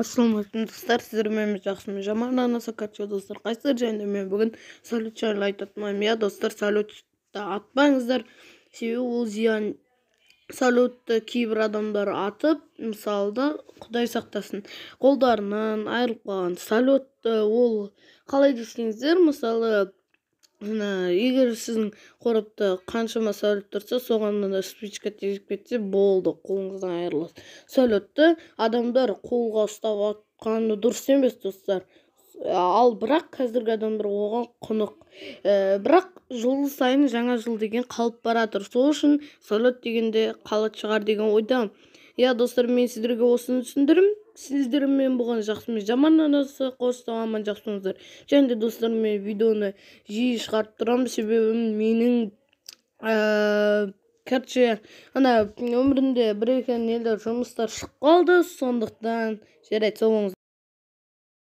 Ассалаумағалейкум, достар! Сіздермен жақсы мен жаман арнасы. Короче, достар, қайсылар жайында мен бүгін салют жайлы айтатын боламын. Иә, достар, салютты атпаңыздар, себебі ол зиян. Салютты кейбір адамдар атып, мысалы да, құдай сақтасын, қолдарынан айырылып қалған. Салютты ол қалай десеңіздер, мысалы, егер сіздің қорапта қаншама салют тұрса, соған мына спичка тиіп кетсе болды, қолыңыздан айырыласыз. Салютты адамдар қолға ұстап атқаны дұрыс емес, достар. Ал бірақ қазіргі адамдар оған құнық. Бірақ жыл сайын жаңа жыл деген қалып баратыр, сол үшін салют дегенде қалатын шығар деген ойдамын. Иә, достар, мен сіздерге осыны түсіндірдім. Сіздермен болған жақсы мен жаман арнасы. Қош, аман, жақсы болыңыздар. Және де, достар, мен видеоны жиі шығарып тұрамын, себебі менің короче, ана өмірімде бір екі нелер, жұмыстар шығып қалды, сондықтан. Жарайды, сау болыңыздар.